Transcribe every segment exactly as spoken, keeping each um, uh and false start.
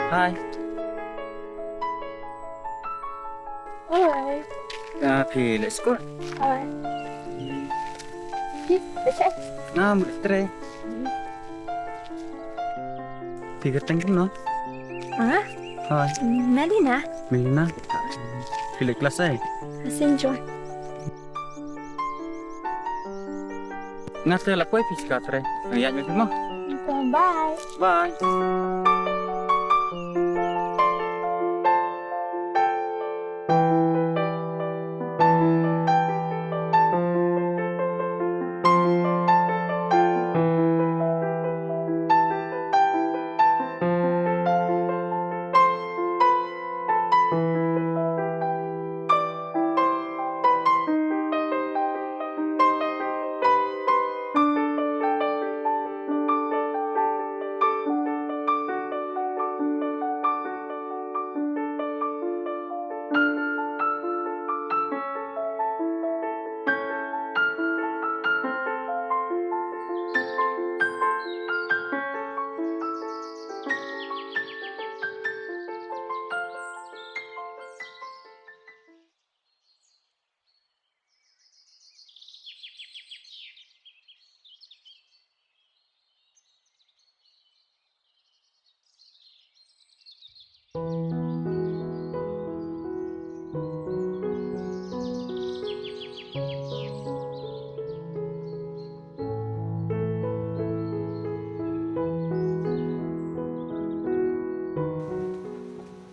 Hi. Oi. Ah, phi leit skul? Oi. Phi, leit shaei? Nga mut trei. Phi kyrteng kumno? Nga? Hooid. Melina. Melina. Phi leit klas ei? Saint John. Nga te la poi phi sha ka trei. Nga ïaid ma phi mo. Bye. Bye.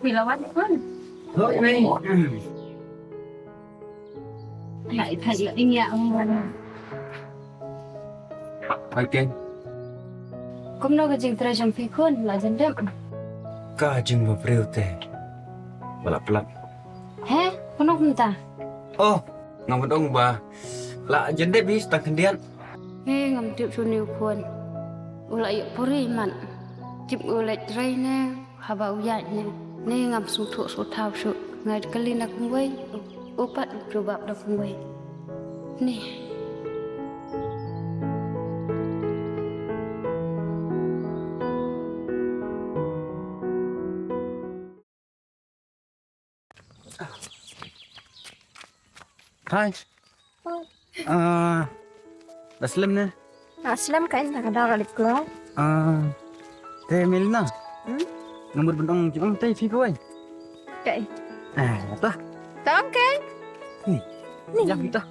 Phi la wan khun? Hooid mei. Ai, thait la ïa ong. Ai ke. Kumno ka jingtrei jong phi khun, la jan dep? Ka jingbabriew te ba la pynlap. He, kumno kumta? Oh, nga mut ong ba la jan dep hi, tang khyndiat. He, ngam tip shane u khun. U la ïoh puri mat. Tip u leit trei ne. Haba u ïaid ne, ne ngam sngewthuh sngewthaw shuh. Nga kylli na kumwei, u pat u jubab da kumwei. Ne. Hi. Ah, da slem ne? Ah, slem kan, da ka dara lip glow. Ah, te Melina. Hmm? Nga mut ban ong jingong te phi kawei. Kaei? Ah, ta. Tong kaei? Ni. Ni. Jap ta.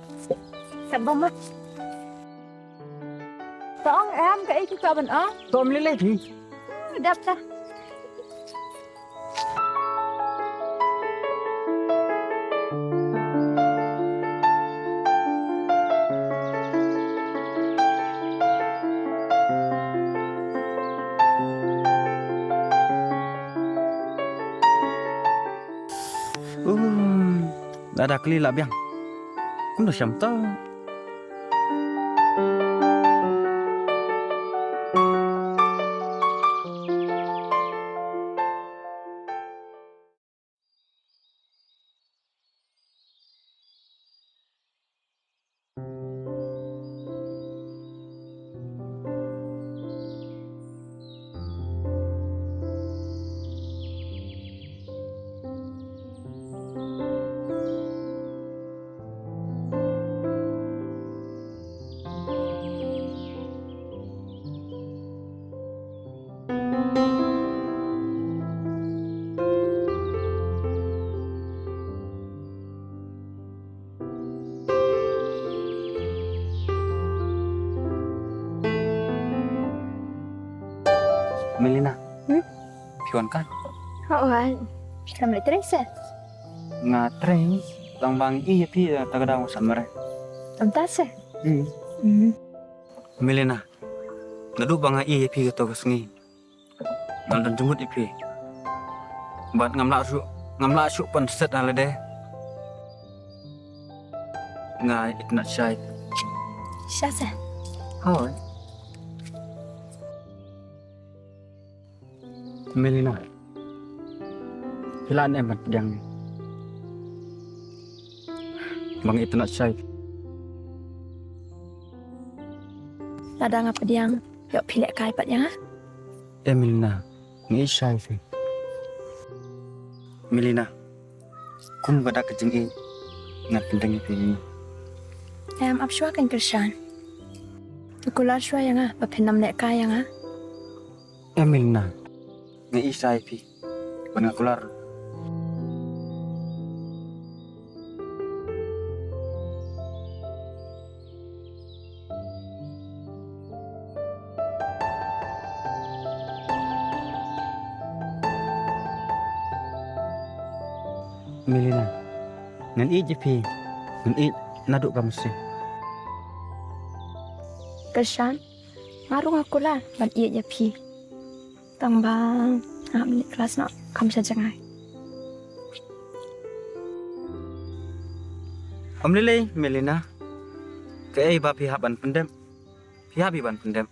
Sat bom ma. Tong em kaei ki ka ban ong? Tom lele phi. Ah, dap ta. Uh, lada kli la biang. Kumno sham to. Melina. Hmm? Phi wan kai? Hooid. Phi kam leit trei se? Nga trei, tang ba nga ïohi ïa phi, eh, ta ka daw samar. Kumta se? Hmm. Hmm. Melina, naduh ba nga ïohi ïa phi kato ka sngi, ngam don jingmut ïa phi. Bad ngam lah shuh, ngam lah shuh pynset ha lade. Nga itynnad shai. Shisha se? Hooid. Melina. Phi lah ne em ban pdiang? Ba nga itynnad shai. Lada nga pdiang, ïoh phi lehkai pat ïa nga? Eh Melina, nga ïeit shai phi. Melina, kum ka dak ka jingïeit ngan pyndeng ïa phi. Em, ap shuwa kan Kyrshan. Kular shuwa ïa nga ba phin ym lehkai ïa nga. Em Melina, nga ïeit ïa phi. Ban nga kular. Melina, ngan ïeit ïa phi, ngan ïeit naduh ka mynsiem. Kyrshan, nga ruh nga kular ban ïeit ïa phi. Tang ba nga mynta klas noh kam sha jngai. Ym lei lei Melina, kaei ba phi hap ban pyndep, phi hap hi ban pyndep.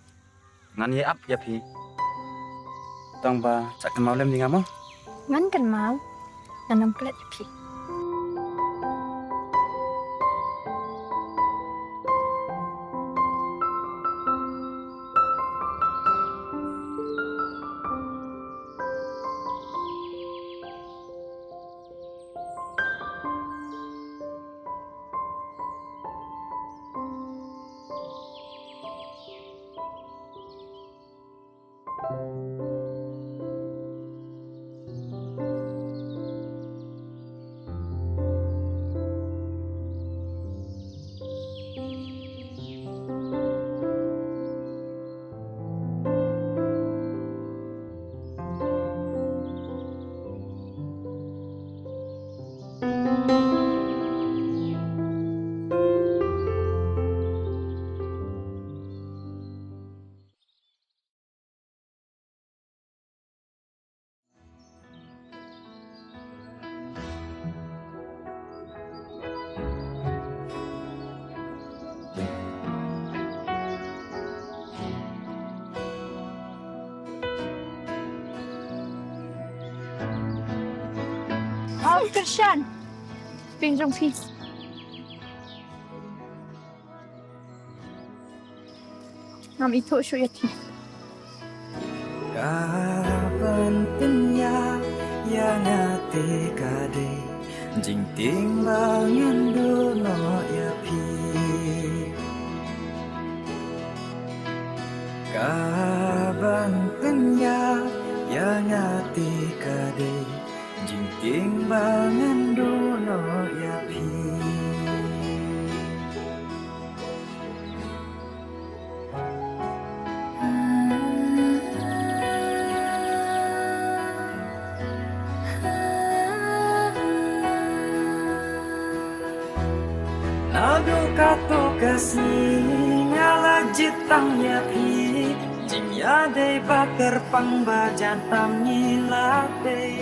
Ngan ïa ap ïa phi. Tang ba sa kynmaw lem ïa nga mo. Ngan kynmaw. Ngan ym klet ïa phi. Kyrshan. Pynjong phi. Ngam ithuh shuh ïa phi. Ka ban pynïap ïa nga te ka dei jingtieng ba ngan duh noh ïa phi. Ka ban pynïap ïa nga te ka dei jingtieng ba ngan duh noh ïa phi. Naduh katto ka sngi nga la jied tang ïa phi. Jingïadei ba kyrpang ba jan tam ngi la tei.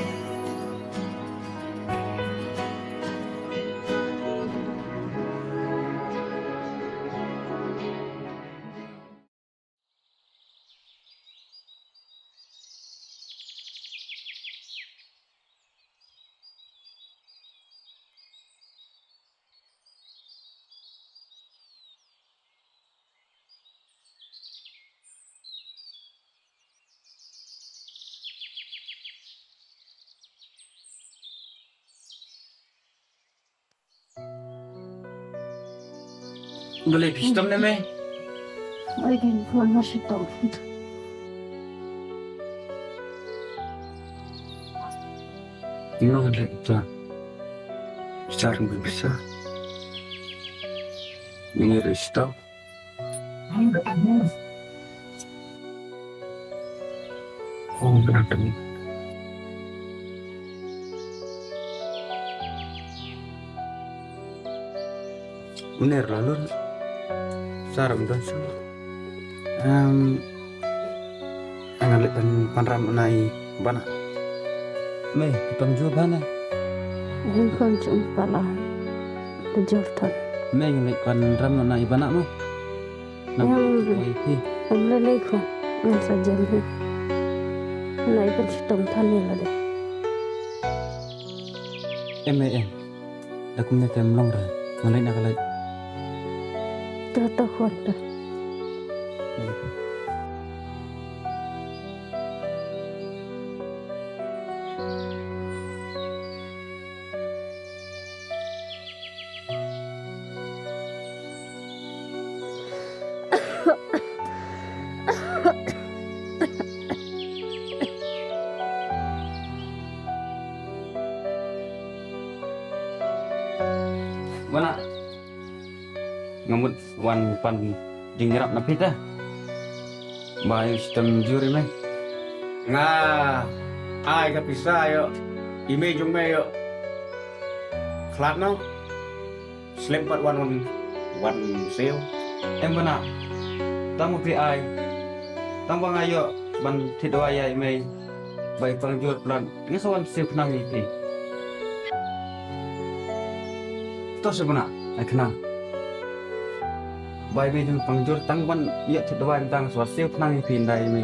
Balei phi shitom ne mei? Ai, kan phone ma shitom. Ino le ta. Sar ngi bisa. Ngi re shitom. Ong beratem. Uner lalun. Saram don su. Em, ngan leit pan, panram na i Bana. Mei, i pang jua Bana. Ngan kon chung pala. Te jor tan. Mei, ngan leit panram na i Bana mo. Em, oi, hi. Em, le lei ko. Ngan sa jem hi. Na i kan chitom tan ni la de. Em, em, em. Da kumne te ym long re. Ngan leit na ka leit. To, to, khun, to. Bana. Nga mut wan pan jingïarap na phi te. Ba ïa u shitom jur ïa me. Nga ai ka pisa ïoh. Ïa me jong me ïoh. Khlad noh. Slem pat wan wan wan siew. Em bana. Tang ma phi ai. Tang ba nga ïoh ban thied dawai ïa me. Bai pang jur plan. Nga sa wan siew khnang ïa phi. To siew bana. Ai khnang. Bai me jong pang jur tang ban ïoh thied dawai tang sa wan siew khnang ïa phi ndai me.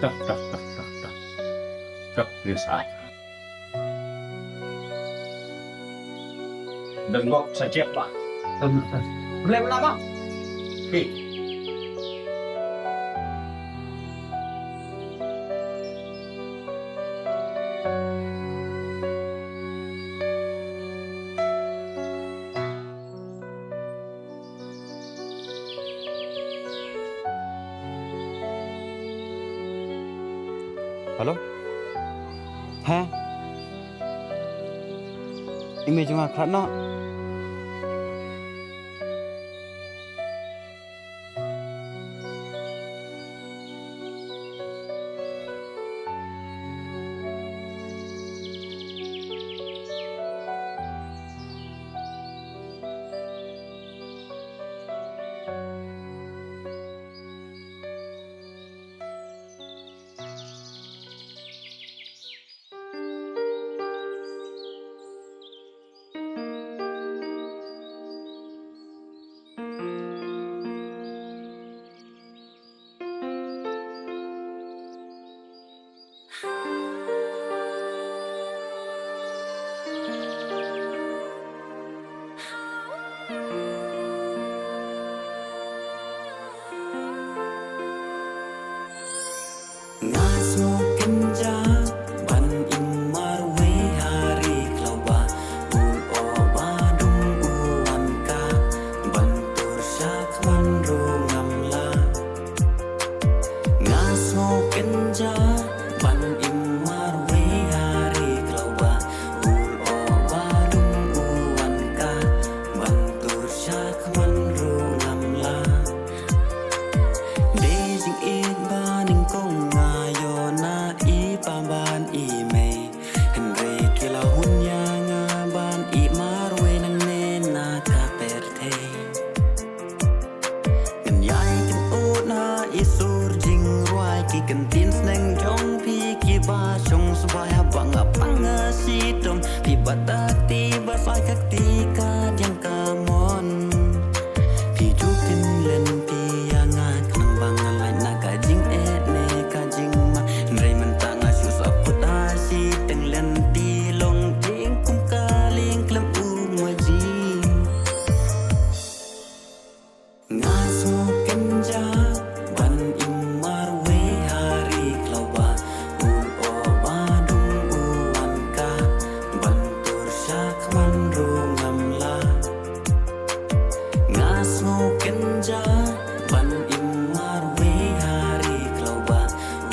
Tak tak tak tak tak. Tak ni sai. Dang gok sa jep ba. Em, em. Boleh pula bang? Okey. Hello? Heh? Ïa me jong nga khlad noh. Nga sngew kynja ban im marwei ha ri khlawa, u lyoh ba dum u wan ka ban tur sha khmat ruh ngam lah. Nga sngew kynja ban im marwei ha ri khlawa, u lyoh ba dum u wan ka ban tur sha khmat ruh ngam lah. Dei jingïeit ba nyngkong nga ïoh na i pa ban i mei. Hynrei ki la hun ïa nga ban ïeh marwei nangne na ka pyrthei. Ngan ïai kynud ha i sur jingrwai ki kyntien sneng jong phi kiba shong sbai haba nga pang nga shitom. Phi bat da kti ba sai ka kti ka diang ka mon. Phi ju ktien lynti ïa nga khnang ba nga lait na ka jingeh ne ka jingma. Hynrei mynta nga shu sah put ha shiteng lynti long jingkum ka lieng khlem u maji. Nga sngew kynja ban im marwei ha ri khlawa, u lyoh ba dum u wan ka ban tur sha khmat ruh ngam lah. Nga sngew kynja ban im marwei ha ri khlawa,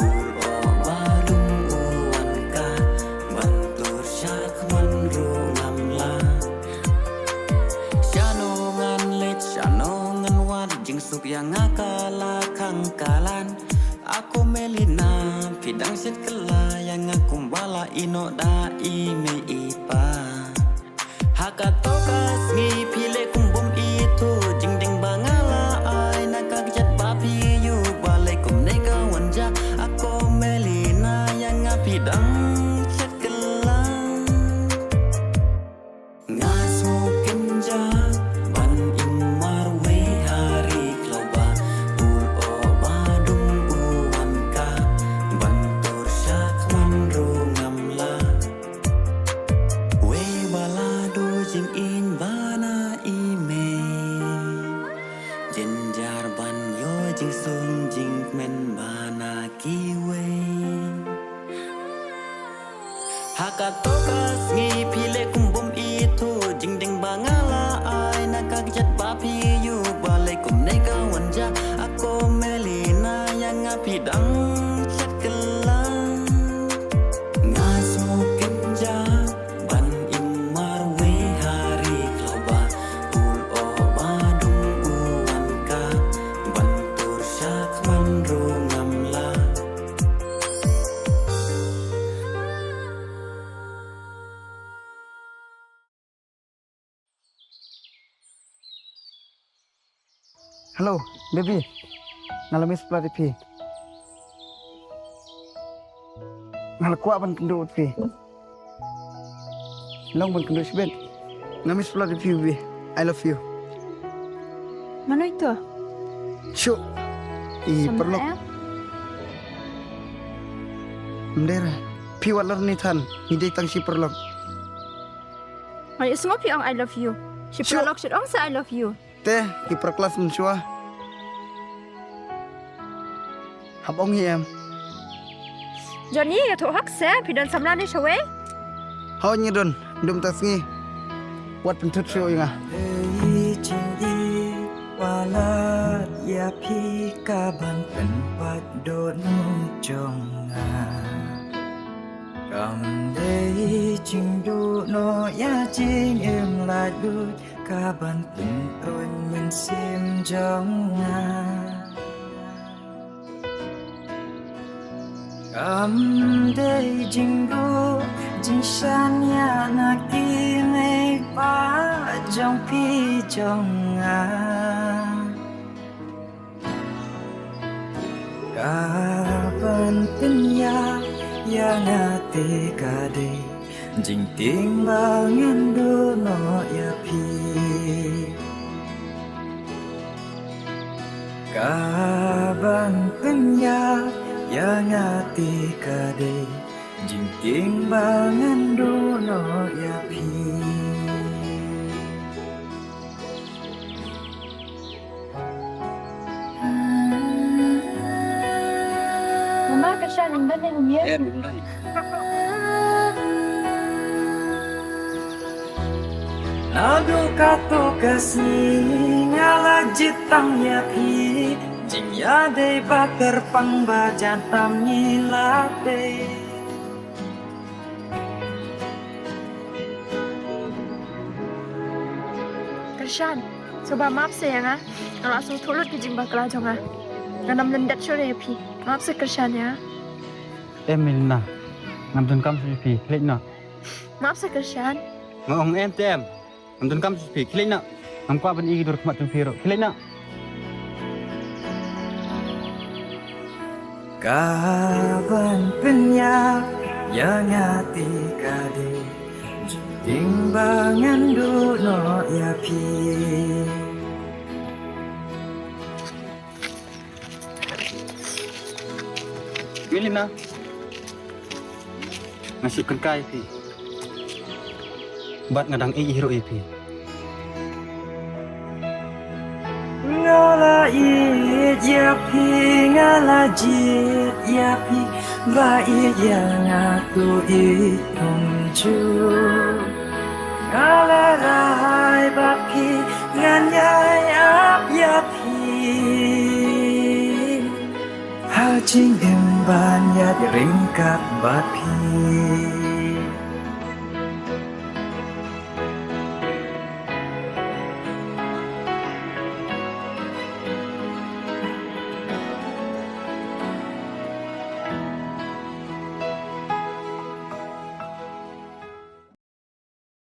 u lyoh ba dum u wan ka ban tur sha khmat ruh ngam lah. Shano ngan leit, shano ngan wad, jingsuk ïa nga ka la khang ka lan. A ko Melina, phi dang shet kylla ïa nga kumba la ïehnoh da i mei i pa. Ha kato ka sngi phi leh kum bym ithuh, jingdeng ba nga la ai na ka kjat ba phi ïuh balei kumne ka wan jia. A ko Melina, ïa nga phi dang shet kylla. Nga sngew kynja ban im marwei ha ri khlawa, u lyoh ba dum u wan ka ban tur sha khmat ruh ngam lah. Wei ba la duh jingïeit ba na i mei, jynjar ban ïoh jingsuk jingkmen ba na kiwei. Ha kato ka sngi phi leh kum bym ithuh, jingdeng ba nga la ai na ka kjat ba phi ïuh balei kumne ka wan jia. A ko Melina, ïa nga phi dang shet kylla. Nga sngew kynja ban im marwei ha ri khlawa, Hello, baby. Nga la miss palat ïa phi. Nga la kwah ban kynduh ïa phi. Long ban kynduh shibit. Nga miss palat ïa phi, baby. I love you. Mano ito? Shu. I paralok. Mdera. Phi wat lar ni than. Ni dei tang shi paralok. Ai, sngewbha phi ong I love you. Shi paralok shi ong sa I love you. Te, ki para klas mynshuwa. Hap ong hi em. Johnny, ïathuh hok se, phi don samla ne shawei? Haw ngi don, dum ta sngi. Wat pynthut shuh ïa nga. Ei jingïeit palat ïa phi ka ban pynpait dohnud jong nga. Kam dei jingduh noh ïa jingim laitluid ka ban pynpruin mynsiem jong nga. Kam dei jingduh jingshan ïa na ki mei pa jong phi jong nga. Ka ban pynïap ïa nga te ka dei jingtieng ba ngan duh noh ïa phi. Ka ban pynïap ïa nga te ka dei jingtieng ba ngan duh noh ïa phi. Mama, ka shan ym don ne ym ïa. Em, ym don. Naduh kato ka sngi nga la jied tang ïa phi, jingïadei ba kyrpang ba jan tam ngi la tei. Kyrshan, sngewbha map se ïa nga. Nga la sngewthuh lut ki jingbakla jong nga. Ngan ym lyndet shuh ïa phi. Map se Kyrshan ïa nga. Em Milena, ngam donkam shuh ïa phi. Khie leit noh. Map se Kyrshan. Nga ong em te em. Ngam donkam shuh ïa phi. Khie leit noh. Ngam kwah ban ïohi dur khmat jong phi ruh. Khie leit noh. Ka ban pynïap ïa nga te ka dei jingtieng ba ngan duh noh ïa phi. Milena, nga shu kynkai ïa phi. Bad nga dang ïeit ruh ïa phi. Nga la ïeit ïa phi, nga la jied ïa phi, ba ïeit ïa nga to ïeit kumjuh. Nga la rai bad phi, ngan ïai ap ïa phi. Ha jingim ban ïaid ryngkat bad phi.